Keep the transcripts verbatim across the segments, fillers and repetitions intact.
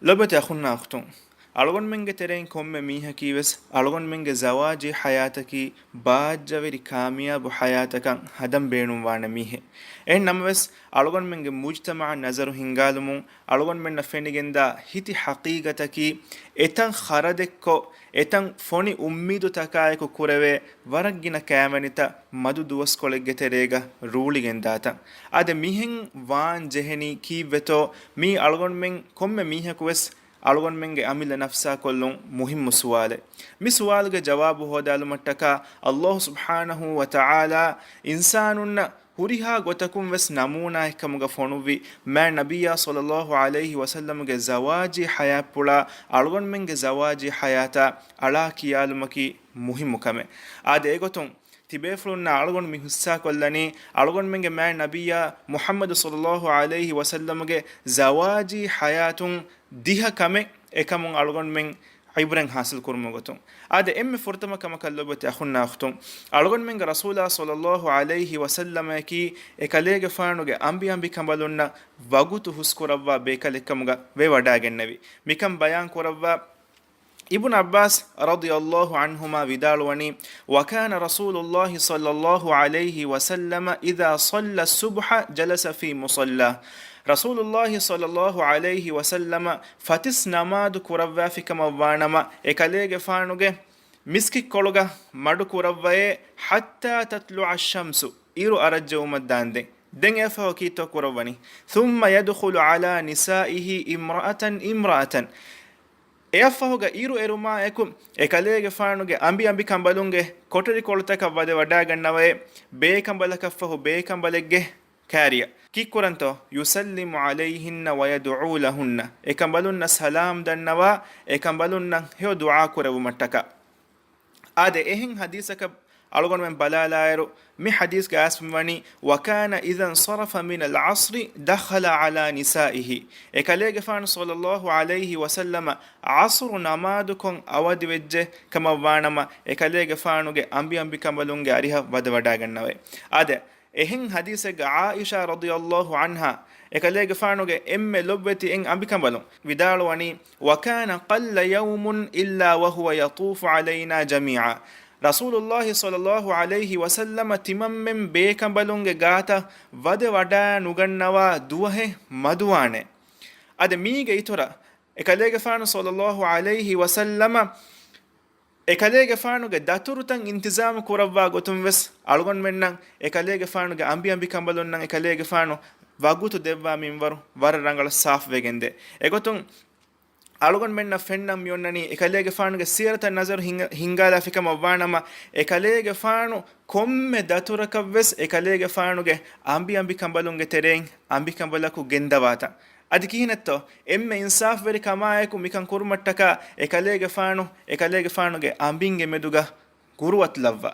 ލޮބުވެތި އަޚުންނާ އުޚްތުން، އަޅުގަނޑުމެންގެ ތެރެއިން ކޮންމެ މީހަކީވެސް އަޅުގަނޑުމެންގެ ޒަވާޖީ ޙަޔާތަކީ ބާއްޖަވެރި ކާމިޔާބު ޙަޔާތަކަށް ހަދަން ބޭނުންވާނެ މީހެއް. އެހެން ނަމަވެސް، އަޅުގަނޑުމެންގެ މުޖްތަމަޢަށް ނަޒަރު ހިންގާލުމުން، އަޅުގަނޑުމެންނަށް ފެނިގެންދާ ހިތި ޙަޤީޤަތަކީ، އެތަން ޚަރަދެއްކޮށް، އެތަން ފޮނި އުއްމީދުތަކާއެކު ކުރެވޭ ވަރަށް ގިނަ ކައިވެނިތައް މަދު ދުވަސްކޮޅެއްގެ ތެރޭގަ ރޫޅިގެންދާތަން. އާދެ، މިހެން ވާން ޖެހެނީ ކީއްވެތޯ؟ މީ އަޅުގަނޑުމެން ކޮންމެ މީހަކުވެސް އަޅުގަނޑުމެންގެ އަމިއްލަ ނަފްސާ ކޮށްލުން މުހިއްމު ސުވާލެއް. މި ސުވާލުގެ ޖަވާބު ހޯދާލުމަށްޓަކާ، ﷲ ސުބްޙާނަހޫ ވަތަޢާލާ އިންސާނުންނަށް ހުރިހާ ގޮތަކުން ވެސް ނަމޫނާއެއްކަމުގަ ފޮނުއްވި މާތް ނަބިއްޔާ ޞައްލައްލާހު ޢަލައިހި ވަސައްލަމުގެ ޒަވާޖީ ޙަޔާތްޕުޅާ އަޅުގަނޑުމެންގެ ޒަވާޖީ ޙަޔާތާ އަޅާ ކިޔާލުމަކީ މުހިއްމު ކަމެއް. އާދެ، އެގޮތުން ތިބޭފުޅުންނާ އަޅުގަނޑު މި ހިއްސާކޮށްލަނީ، އަޅުގަނޑުމެންގެ މާތް ނަބިއްޔާ މުޙައްމަދު ޞައްލައްލާހު ޢަލައިހި ވަސައްލަމުގެ ޒަވާޖީ ޙަޔާތުން ދިހަ ކަމެއް އެކަމުން އަޅުގަނޑުމެން ޢިބްރަތް ޙާޞިލް ކުރުމުގެ ގޮތުން. އާދެ، އެންމެ ފުރަތަމަ ކަމަކަށް ލޮބުވެތި އަޚުންނާ އުޚްތުން، އަޅުގަނޑުމެންގެ ރަސޫލާ ޞައްލައްލާހު ޢަލައިހި ވަސައްލަމައަކީ އެކަލޭގެފާނުގެ އަނބިއަނބިކަނބަލުންނަށް ވަގުތު ހުސްކުރައްވާ ބޭކަލެއްކަމުގަ ވެވަޑައިގެންނެވި. މިކަން ބަޔާން ކުރައްވާ އިބްނު ޢައްބާސް ރަޟިޔައްލާހު ޢަންހުމާ ވިދާޅުވަނީ، وكان رسول الله صلى الله عليه وسلم إذا صلى الصبح جلس في مصلاه. ރަސޫލުﷲ ޞައްލައްލާހު ޢަލައިހި ވަސައްލަމަ ފަތިސް ނަމާދު ކުރައްވާފިކަމަށްވާނަމަ، އެކަލޭގެފާނުގެ މިސްކިތްކޮޅުގަ މަޑުކުރައްވައޭ، حتى تطلع الشمس، އިރު އަރައްޖެވުމަށް ދާންދެން. ދެން އެއަށްފަހު ކީއްތޯ ކުރައްވަނީ؟ ثم يدخل على نسائه امرأة امرأة. އެއަށްފަހުގަ އިރު އެރުމާއެކު، އެކަލޭގެފާނުގެ އަނބިއަނބިކަނބަލުންގެ ކޮޓަރިކޮޅުތަކަށް ވަދެ ވަޑާގަންނަވައޭ، ބޭކަނބަލަކަށްފަހު ބޭކަނބަލެއްގެ ކާރިއަށް. ކީއްކުރަންތޯ؟ يسلم عليهن ويدعو لهن. އެކަނބަލުންނަށް ސަލާމް ދަންނަވާ، އެކަނބަލުންނަށް ހެޔޮ ދުޢާ ކުރެއްވުމަށްޓަކާ. އާދެ، އެހެން ޙަދީޘަކަށް އަޅުގަނޑުމެން ބަލާލާއިރު، މި ޙަދީޘްގަ އައިސްފަވަނީ، وكان إذا انصرف من العصر دخل على نسائه. އެކަލޭގެފާނު ޞައްލައްލާހު ޢަލައިހި ވަސައްލަމަ ޢަޞްރު ނަމާދުކޮށް އަވަދިވެއްޖެ ކަމަށްވާނަމަ، އެކަލޭގެފާނުގެ އަނބިއަނބިކަނބަލުންގެ އަރިހަށް ވަދެވަޑާގަންނަވައޭ. އާދެ، އެހެން ޙަދީޘެއްގަ ޢާއިޝާ ރަޟިޔައްލާހު ޢަންހާ، އެކަލޭގެފާނުގެ އެންމެ ލޮބުވެތި އެއް އަނބިކަނބަލުން، ވިދާޅުވަނީ، وكان قل يوم إلا وهو يطوف علينا جميعا. ރަސޫލުﷲ ޞައްލައްލާހު ޢަލައިހި ވަސައްލަމަ ތިމަންމެން ބޭކަނބަލުންގެ ގާތަށް ވަދެ ވަޑާ ނުގަންނަވާ ދުވަހެއް މަދުވާނެ. އަދި މީގެ އިތުރަށް، އެކަލޭގެފާނު ޞައްލައްލާހު ޢަލައިހި ވަސައްލަމަ އެކަލޭގެފާނުގެ ދަތުރުތައް އިންތިޒާމު ކުރައްވާ ގޮތުން ވެސް އަޅުގަނޑުމެންނަށް އެކަލޭގެފާނުގެ އަނބިއަނބިކަނބަލުންނަށް އެކަލޭގެފާނު ވަގުތު ދެއްވާ މިންވަރު ވަރަށް ރަނގަޅަށް ސާފުވެގެންދޭ. އެގޮތުން އަޅުގަނޑުމެންނަށް ފެންނަން މިއޮންނަނީ އެކަލޭގެފާނުގެ ސީރަތަށް ނަޒަރު ހިނގ-، ހިންގާލާފިކަމަށްވާނަމަ، އެކަލޭގެފާނު ކޮންމެ ދަތުރަކަށްވެސް އެކަލޭގެފާނުގެ އަނބިއަނބިކަނބަލުންގެ ތެރެއިން އަނބިކަނބަލަކު ގެންދަވާތަން. އަދި ކިހިނެއްތޯ؟ އެންމެ އިންސާފުވެރި ކަމާއެކު މިކަން ކުރުމަށްޓަކާ އެކަލޭގެފާނު، އެކަލޭގެފާނުގެ އަނބިންގެ މެދުގަ ގުރުވަތުލައްވާ.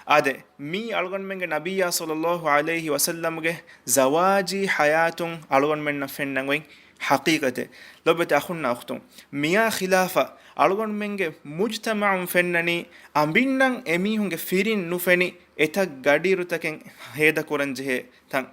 އާދެ، މީ އަޅުގަނޑުމެންގެ ނަބިއްޔާ ޞައްލައްލާހު ޢަލައިހި ވަސައްލަމުގެ ޒަވާޖީ ޙަޔާތުން އަޅުގަނޑުމެންނަށް ފެންނަން އޮތް ޙަޤީޤަތެއް. ލޮބުވެތި އަޚުންނާ އުޚްތުން، މިއާ ޚިލާފަށް އަޅުގަނޑުމެންގެ މުޖްތަމަޢުން ފެންނަނީ އަނބިންނަށް އެމީހުންގެ ފިރިން ނުފެނި އެތައް ގަޑިއިރުތަކެއް ހޭދަކުރަން ޖެހޭ ތަން.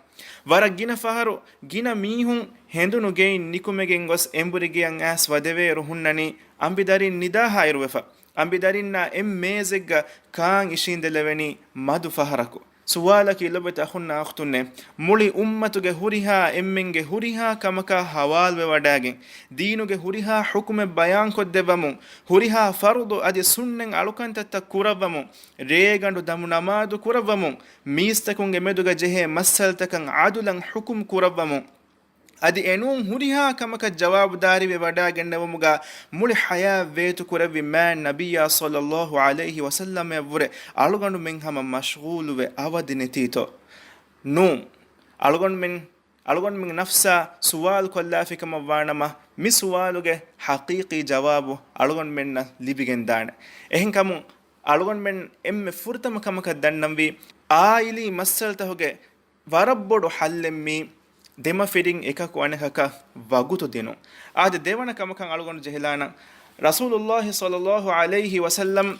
ވަރަށް ގިނަ ފަހަރު ގިނަ މީހުން ހެނދުނު ގެއިން ނިކުމެގެން ގޮސް އެނބުރި ގެޔަށް އައިސް ވަދެވޭއިރު ހުންނަނީ އަނބިދަރިން ނިދާހާއިރުވެފަ. އަނބިދަރިންނާ އެއް މޭޒެއްގަ ކާން އިށީނދެލެވެނީ މަދު ފަހަރަކު. ސުވާލަކީ ލޮބުވެތި އަޚުންނާ އުޚްތުންނޭ، މުޅި އުއްމަތުގެ ހުރިހާ އެންމެންގެ ހުރިހާ ކަމަކާ ހަވާލުވެވަޑާގެން، ދީނުގެ ހުރިހާ ޙުކުމެއް ބަޔާންކޮށްދެއްވަމުން، ހުރިހާ ފަރުޟު އަދި ސުންނަތް އަޅުކަންތައްތައް ކުރައްވަމުން، ރޭގަނޑު ދަމު ނަމާދު ކުރައްވަމުން، މީސްތަކުންގެ މެދުގަ ޖެހޭ މައްސަލަތަކަށް ޢަދުލަށް ޙުކުމް ކުރައްވަމުން، އަދި އެނޫން ހުރިހާ ކަމަކަށް ޖަވާބުދާރީވެ ވަޑާގެންނެވުމުގަ މުޅި ޙަޔާތް ވޭތުކުރެއްވި މާތް ނަބިއްޔާ ޞައްލައްލާހު ޢަލައިހި ވަސައްލަމައަށްވުރެ އަޅުގަނޑުމެން ހަމަ މަޝްޣޫލުވެ އަވަދި ނެތީތޯ؟ ނޫން. އަޅުގަނޑުމެން، އަޅުގަނޑުމެން ނަފްސާ ސުވާލު ކޮށްލާފިކަމަށްވާނަމަ، މި ސުވާލުގެ ޙަޤީޤީ ޖަވާބު އަޅުގަނޑުމެންނަށް ލިބިގެންދާނެ. އެހެންކަމުން އަޅުގަނޑުމެން އެންމެ ފުރަތަމަ ކަމަކަށް ދަންނަންވީ، ޢާއިލީ މައްސަލަތަކުގެ ވަރަށް ބޮޑު ޙައްލެއްމީ، ދެމަފިރިން އެކަކު އަނެކަކަށް ވަގުތު ދިނުން. އާދެ، ދެވަނަ ކަމަކަށް އަޅުގަނޑު ޖެހިލާނަން، ރަސޫލުﷲ ޞައްލައްލާހު ޢަލައިހި ވަސައްލަމް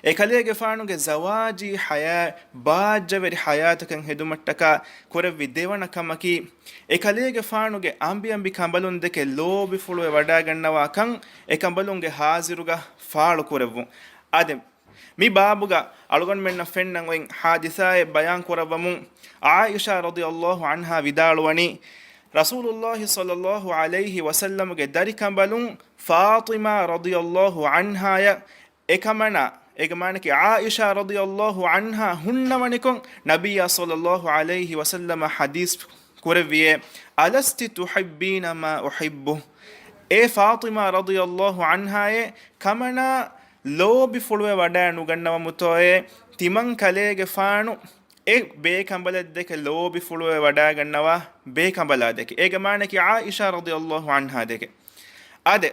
އެކަލޭގެފާނުގެ ޒަވާޖީ ޙަޔާތް ބާއްޖަވެރި ޙަޔާތަކަށް ހެދުމަށްޓަކާ ކުރެއްވި ދެވަނަ ކަމަކީ، އެކަލޭގެފާނުގެ އަނބިއަނބި ކަނބަލުން ދެކެ ލޯބިފުޅުވެ ވަޑާގަންނަވާ ކަން އެކަނބަލުންގެ ޙާޟިރުގަ ފާޅު ކުރެއްވުން. އާދެ، މި ބާބުގަ އަޅުގަނޑުމެންނަށް ފެންނަން އޮތް ޙާދިސާއެއް ބަޔާން ކުރައްވަމުން، ޢާއިޝާ ރަޟިޔަﷲ ޢަންހާ ވިދާޅުވަނީ، ރަސޫލުﷲ ޞައްލަﷲ ޢަލައިހި ވަސައްލަމުގެ ދަރިކަނބަލުން ފާޠިމާ ރަޟިޔަﷲ ޢަންހާޔަށް އެކަމަނާ، އޭގެ މާނަކީ ޢާއިޝާ ރަޟިޔަﷲ ޢަންހާ ހުންނަވަނިކޮށް، ނަބިއްޔާ ޞައްލަﷲ ޢަލައިހި ވަސައްލަމަ ޙަދީޘް ކުރެއްވިއޭ، "ألست تحبين ما أحب؟" އޭ ފާޠިމާ ރަޟިޔަﷲ ޢަންހާއޭ، ކަމަނާ ލޯބިފުޅުވެ ވަޑައި ނުގަންނަވަމުތޯއޭ، ތިމަން ކަލޭގެފާނު އެ ބޭކަނބަލެއްދެކެ ލޯބިފުޅުވެ ވަޑައިގަންނަވާ ބޭކަނބަލާ ދެކެ. އޭގެ މާނަކީ ޢާއިޝާ ރަޟިޔަﷲ ޢަންހާ ދެކެ. އާދެ،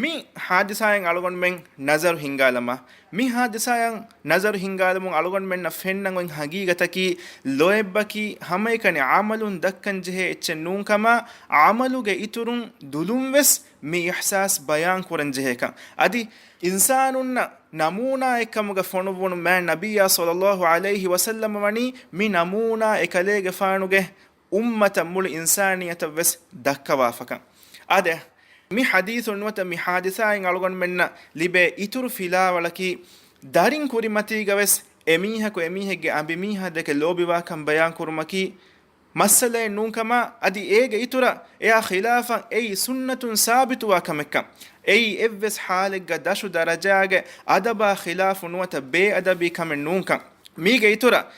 މި ޙާދިސާއިން އަޅުގަނޑުމެން ނަޒަރު ހިންގާލަމާ، މި ޙާދިސާއަށް ނަޒަރު ހިންގާލަމުން އަޅުގަނޑުމެންނަށް ފެންނަން އޮތް ހަގީގަތަކީ، ލޯތްބަކީ ހަމައެކަނި ޢަމަލުން ދައްކަން ޖެހޭ އެއްޗެއް ނޫންކަމާ، ޢަމަލުގެ އިތުރުން ދުލުން ވެސް މި އިޙްސާސް ބަޔާން ކުރަން ޖެހޭކަން. އަދި އިންސާނުންނަށް ނަމޫނާއެއްކަމުގަ ފޮނުއްވުނު މާތް ނަބިއްޔާ ޞައްލަﷲ ޢަލައިހި ވަސައްލަމަ ވަނީ މި ނަމޫނާ އެކަލޭގެފާނުގެ އުއްމަތަށް މުޅި އިންސާނިއްޔަތަށް ވެސް ދައްކަވާފަކަން. އާދެ، މި ޙަދީޘުން ނުވަތަ މި ޙާދިސާއިން އަޅުގަނޑުމެންނަށް ލިބޭ އިތުރު ފިލާވަޅަކީ، ދަރިން ކުރިމަތީގަ ވެސް އެމީހަކު އެމީހެއްގެ އަނބިމީހާ ދެކެ ލޯބިވާކަން ބަޔާން ކުރުމަކީ، މައްސަލައެއް ނޫންކަމާ، އަދި އޭގެ އިތުރަށް އެއާ ޚިލާފަށް އެއީ ސުންނަތުން ސާބިތުވާ ކަމެއްކަން. އެއީ އެއްވެސް ޙާލެއްގަ ދަށު ދަރަޖާގެ އަދަބާ ޚިލާފު ނުވަތަ ބޭއަދަބީ ކަމެއް ނޫންކަން. މީގެ އިތުރަށް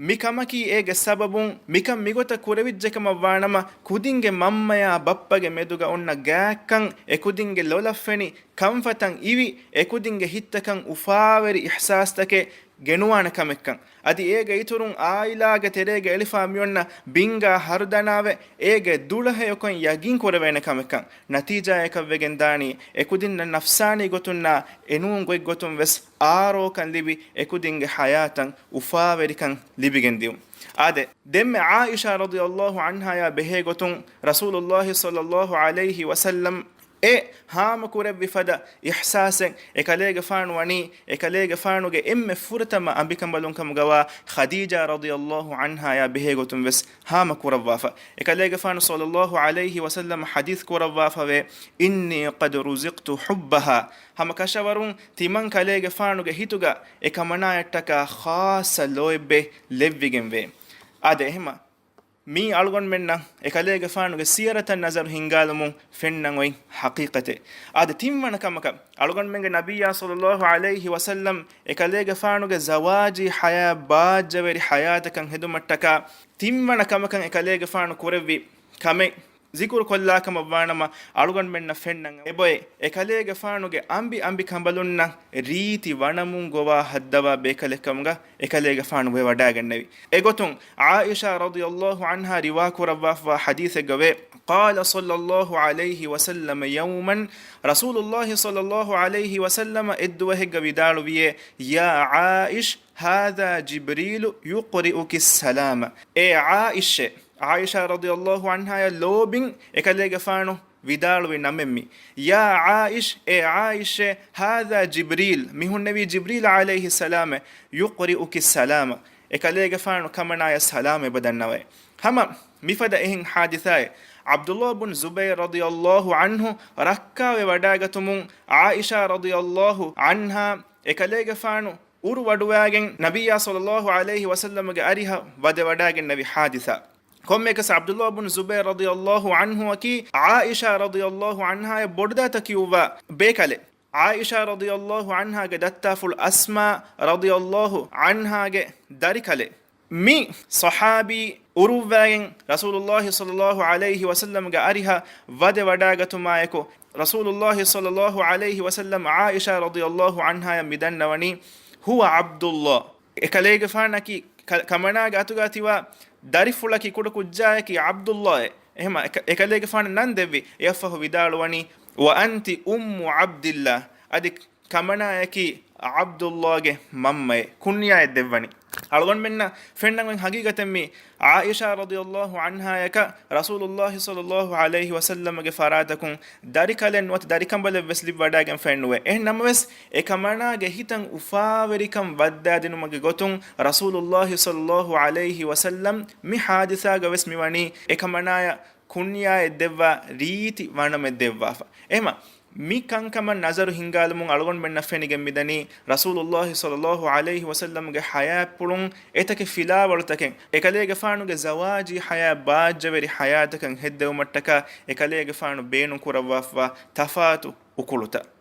މި ކަމަކީ އޭގެ ސަބަބުން މިކަން މިގޮތަށް ކުރެވިއްޖެކަމަށްވާނަމަ، ކުދިންގެ މަންމަޔާ ބައްޕަގެ މެދުގަ އޮންނަ ގާތްކަން، އެކުދިންގެ ލޮލަށްފެނި ކަންފަތަށް އިވި، އެކުދިންގެ ހިތްތަކަށް އުފާވެރި އިޙްސާސްތަކެއް ގެނުވާނެ ކަމެއްކަން. އަދި އޭގެ އިތުރުން އާއިލާގެ ތެރޭގަ އެޅިފާ މިއޮންނަ ބިންގާ ހަރުދަނާވެ، އޭގެ ދުޅަހެޔޮކަން ޔަގީން ކުރެވޭނެ ކަމެއްކަން. ނަތީޖާއަކަށްވެގެން ދާނީ، އެކުދިންނަށް ނަފްސާނީ ގޮތުންނާ އެނޫން ގޮތްގޮތުން ވެސް އާރޯކަން ލިބި، އެކުދިންގެ ޙަޔާތަށް އުފާވެރިކަން ލިބިގެން ދިއުން. އާދެ، ދެންމެ ޢާއިޝާ ރަޟިޔަﷲ ޢަންހާޔާ ބެހޭ ގޮތުން ރަސޫލުﷲ ޞައްލަﷲ ޢަލައިހި ވަސައްލަމް އެ ހާމަކުރެއްވި ފަދަ އިޙްސާސެއް އެކަލޭގެފާނު ވަނީ، އެކަލޭގެފާނުގެ އެންމެ ފުރަތަމަ އަނބިކަނބަލުން ކަމުގަވާ ޚަދީޖާ ރަޟިޔަﷲ ޢަންހާޔާ ބެހޭ ގޮތުން ވެސް ހާމަކުރައްވާފަ. އެކަލޭގެފާނު ޞައްލަﷲ ޢަލައިހި ވަސައްލަމަ ޙަދީޘް ކުރައްވާފަވޭ، "إني قد رزقت حبها." ހަމަ ކަށަވަރުން ތިމަން ކަލޭގެފާނުގެ ހިތުގަ އެ ކަމަނާޔަށްޓަކާ ޚާއްޞަ ލޯތްބެއް ލެއްވިގެންވޭ. އާދެ، އެހެމަ މީ އަޅުގަނޑުމެންނަށް އެކަލޭގެފާނުގެ ސިޔަރަތަށް ނަޒަރު ހިންގާލުމުން ފެންނަން އޮތް ޙަޤީޤަތެއް. އާދެ، ތިންވަނަ ކަމަކަށް އަޅުގަނޑުމެންގެ ނަބިއްޔާ ޞައްލަﷲ ޢަލައިހި ވަސައްލަމް އެކަލޭގެފާނުގެ ޒަވާޖީ ޙަޔާތް ބާއްޖަވެރި ޙަޔާތަކަށް ހެދުމަށްޓަކާ ތިންވަނަ ކަމަކަށް އެކަލޭގެފާނު ކުރެއްވި ކަމެއް ޒިކުރު ކޮށްލާކަމަށްވާނަމަ، އަޅުގަނޑުމެންނަށް ފެންނަން އެބައޮތް އެކަލޭގެފާނުގެ އަނބި އަނބި ކަނބަލުންނަށް ރީތި ވަނަމުން ގޮވާ ހައްދަވާ ބޭކަލެއްކަމުގަ އެކަލޭގެފާނު ވެވަޑައިގެންނެވި. އެގޮތުން ޢާއިޝާ ރަޟިޔަﷲ ޢަންހާ ރިވާ ކުރައްވާފަވާ ޙަދީޘެއްގަވޭ، قال صلى الله عليه وسلم يوما، ރަސޫލުﷲ ޞައްލަﷲ ޢަލައިހި ވަސައްލަމަ އެއްދުވަހެއްގަ ވިދާޅުވިއޭ، يا عائش، هذا جبريل يقرئك السلام. އޭ ޢާއިޝް، ޢާއިޝާ ރަޟިޔަﷲ ޢަންހާޔަށް ލޯބިން އެކަލޭގެފާނު ވިދާޅުވި ނަމެއް މީ. يا عائش، އޭ ޢާއިޝޭ، هذا جبريل، މި ހުންނެވީ ޖިބްރީލް ޢަލައިހިއްސަލާމޭ، يقرئك السلام، އެކަލޭގެފާނު ކަމަނާޔަށް ސަލާމް އެބަދަންނަވައޭ. ހަމަ މިފަދަ އެހެން ޙާދިސާއެއް ޢަބްދުﷲ ބުން ޒުބައިރު ރަޟިޔަﷲ ޢަންހު ރައްކާވެ ވަޑައިގަތުމުން ޢާއިޝާ ރަޟިޔަﷲ ޢަންހާ އެކަލޭގެފާނު އުރު ވަޑުވާގެން ނަބިއްޔާ ޞައްލަﷲ ޢަލައިހި ވަސައްލަމަގެ އަރިހަށް ވަދެ ވަޑައިގެންނެވި ޙާދިސާ. ކޮންމެއަކަސް ޢަބްދުﷲ ބުން ޒުބައިރު ރަޟިޔަﷲ ޢަންހުއަކީ ޢާއިޝާ ރަޟިޔަﷲ ޢަންހާޔަށް ބޮޑުދައިތަ ކިޔުއްވާ ބޭކަލެއް. ޢާއިޝާ ރަޟިޔަﷲ ޢަންހާގެ ދައްތާފުޅު އަސްމާ ރަޟިޔަﷲ ޢަންހާގެ ދަރިކަލެއް. މި ޞަޙާބީ އުރުއްވައިގެން ރަސޫލުﷲ ޞައްލަﷲ ޢަލައިހި ވަސައްލަމްގެ އަރިހަށް ވަދެ ވަޑައިގަތުމާއެކު، ރަސޫލުﷲ ޞައްލަﷲ ޢަލައިހި ވަސައްލަމް ޢާއިޝާ ރަޟިޔަﷲ ޢަންހާޔަށް މިދަންނަވަނީ، هو عبد الله. އެކަލޭގެފާނަކީ ކަ-، ކަމަނާގެ އަތުގަ ތިބާ ދަރިފުޅަކީ ކުޑަ ކުއްޖާއަކީ ޢަބްދުﷲ އޭ. އެހެމަ އެކަ-، އެކަލޭގެފާނަށް ނަން ދެއްވި. އެއަށްފަހު ވިދާޅުވަނީ، وأنت أم عبد الله. އަދި ކަމަނާޔަކީ ޢަބްދުﷲގެ މަންމައޭ، ކުންޔާއެއް ދެއްވަނީ. އަޅުގަނޑުމެންނަށް ފެންނަން ހަގީގަތެއް މީ ޢާއިޝާ ރަޟިޔަﷲ ޢަންހާޔަކަށް ރަސޫލުﷲ ޞައްލަﷲ ޢަލައިހި ވަސައްލަމަގެ ފަރާތަކުން ދަރިކަލެއް ނުވަތަ ދަރިކަނބަލެއް ވެސް ލިބިވަޑައިގެން ފެންނުވޭ. އެހެން ނަމަވެސް، އެކަމަނާގެ ހިތަށް އުފާވެރިކަން ވައްދާދިނުމުގެ ގޮތުން ރަސޫލުﷲ ޞައްލަﷲ ޢަލައިހި ވަސައްލަމް މި ޙާދިސާގަ ވެސް މިވަނީ އެކަމަނާޔަށް ކުންޔާއެއް ދެއްވާ ރީތި ވަނަމެއް ދެއްވާފަ. އެހެމަ މި ކަންކަމަށް ނަޒަރު ހިންގާލުމުން އަޅުގަނޑުމެންނަށް ފެނިގެން މިދަނީ، ރަސޫލުﷲ ޞައްލަﷲ ޢަލައިހި ވަސައްލަމްގެ ޙަޔާތްޕުޅުން އެތަކެއް ފިލާވަޅުތަކެއް، އެކަލޭގެފާނުގެ ޒަވާޖީ ޙަޔާތް ބާއްޖަވެރި ޙަޔާތަކަށް ހެއްދެވުމަށްޓަކާ އެކަލޭގެފާނު ބޭނުން ކުރައްވާފަވާ ތަފާތު އުކުޅުތައް.